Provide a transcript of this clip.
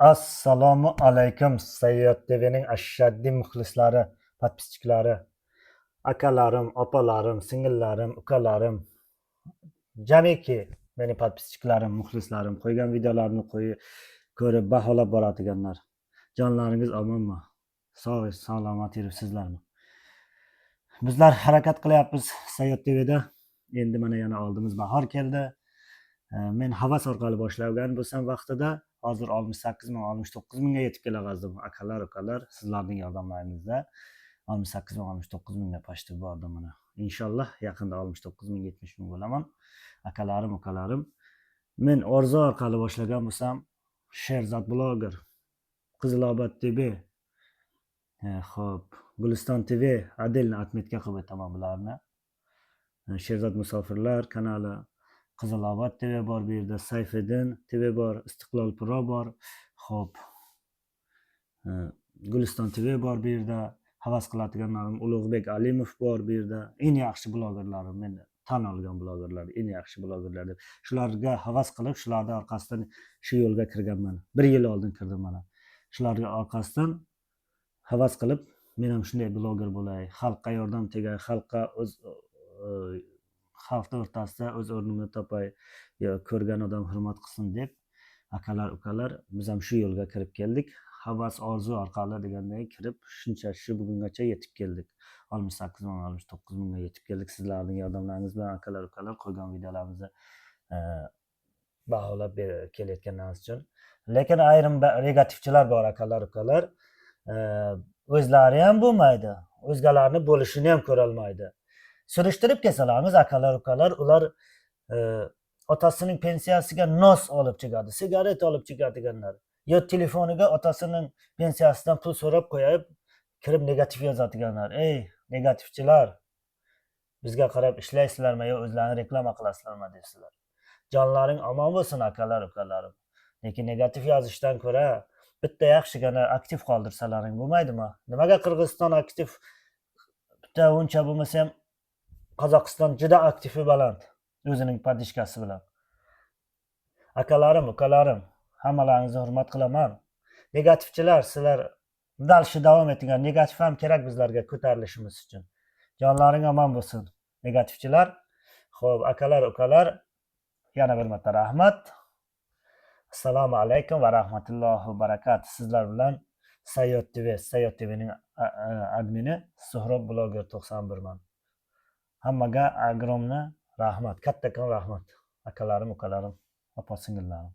Assalomu alaykum, Sayyod TVning ashaddiy muxlislari, подписчиklari, akalarim, opalarim, singillarim, ukalarim, jamiki meni подписчиklarim, muxlislarim, qo'ygan videolarimni qo'yib ko'rib baholab boradiganlar. Jonlaringiz omonmi? Sog' salomat yuribsizlarmi? Bizlar harakat qilyapmiz Sayyod TVda. Endi mana yana oldimiz bahor keldi. Men havas orqali boshlagan bo'lsam vaqtida, hozir 68 ming, 69 mingga yetib kelag'azdim. Akalar, ukalar, sizlarning yordamlaringizda 68 ming, 69 mingga почти bordim mana. Inshaalloh, yaqinda 69 ming, 70 ming bo'laman. Akalarim, ukalarim, men orzu orqali boshlagan bo'lsam, Sherzod bloger, Qizilobod TV, xo'p, Guliston TV, отдельно отметка qilib o'taman bularni. Sherzod musofirlar kanali, Qizilobod TV bor bu yerda, Sayfiddin TV bor, Istiqlol Pro bor, xo'p, Guliston TV bor bu yerda. Havas qiladiganlarim Ulug'bek Alimov bor bu yerda. Eng yaxshi blogerlarim, men tan olgan blogerlar, eng yaxshi blogerlar deb. Shularga havas qilib, shularni orqasidan shu yo'lga kirganman. Bir yil oldin kirdim mana. Shularga orqasidan havas qilib, men ham shunday bloger bo'lay, xalqqa yordam tegay, xalqqa o'z xalqni o'rtasida o'z o'rnimni topay, yo ko'rgan odam hurmat qilsin deb, akalar, ukalar, biz ham shu yo'lga kirib keldik. Havas, orzu orqali deganday kirib, shuncha shu bugungacha yetib keldik. 68 ming, 69 mingga yetib keldik. Sizlarning yordamlaringiz bilan, akalar, ukalar, qo'ygan videolarimizni baholab kelayotganlaringiz uchun. Lekin ayrim negativchilar bor, akalar, ukalar. O'zlari ham bo'lmaydi, o'zgalarni bo'lishini ham ko'rolmaydi. Surishtirib kelsalarimiz, akalar, ukalar, ular otasining pensiyasiga nos olib chiqadi, sigaret olib chiqadiganlar yo telefoniga otasining pensiyasidan pul so'rab qo'yib kirib negativ yozadiganlar. Ey negativchilar, bizga qarab ishlaysizlarmi yo o'zlarini reklama qilasizlarmi deysizlar. Jonlaring omon bo'lsin, akalar, ukalarim. Lekin negativ yozishdan ko'ra bitta yaxshigina aktiv qoldirsalaring bo'lmaydimi? Nimaga Qirg'iziston aktiv bitta uncha bo'lmasa ham, Qozog'iston juda aktivi baland o'zining поддержкasi bilan. Akalarim, ukalarim, hammalaringizni hurmat qilaman. Negativchilar, sizlar дальше davom etinglar. Negativ ham kerak bizlarga ko'tarilishimiz uchun. Jonlaring omon bo'lsin, negativchilar. Ho'p, akalar, ukalar, yana bir marta rahmat. Assalomu alaykum va rahmatullohi va barakatuh. Sizlar bilan Sayyod TV, Sayyod TVning admini Suhrob bloger 91 man. Hammaga огромный rahmat, kattakon rahmat, akalarim, ukalarim, opa singillarim.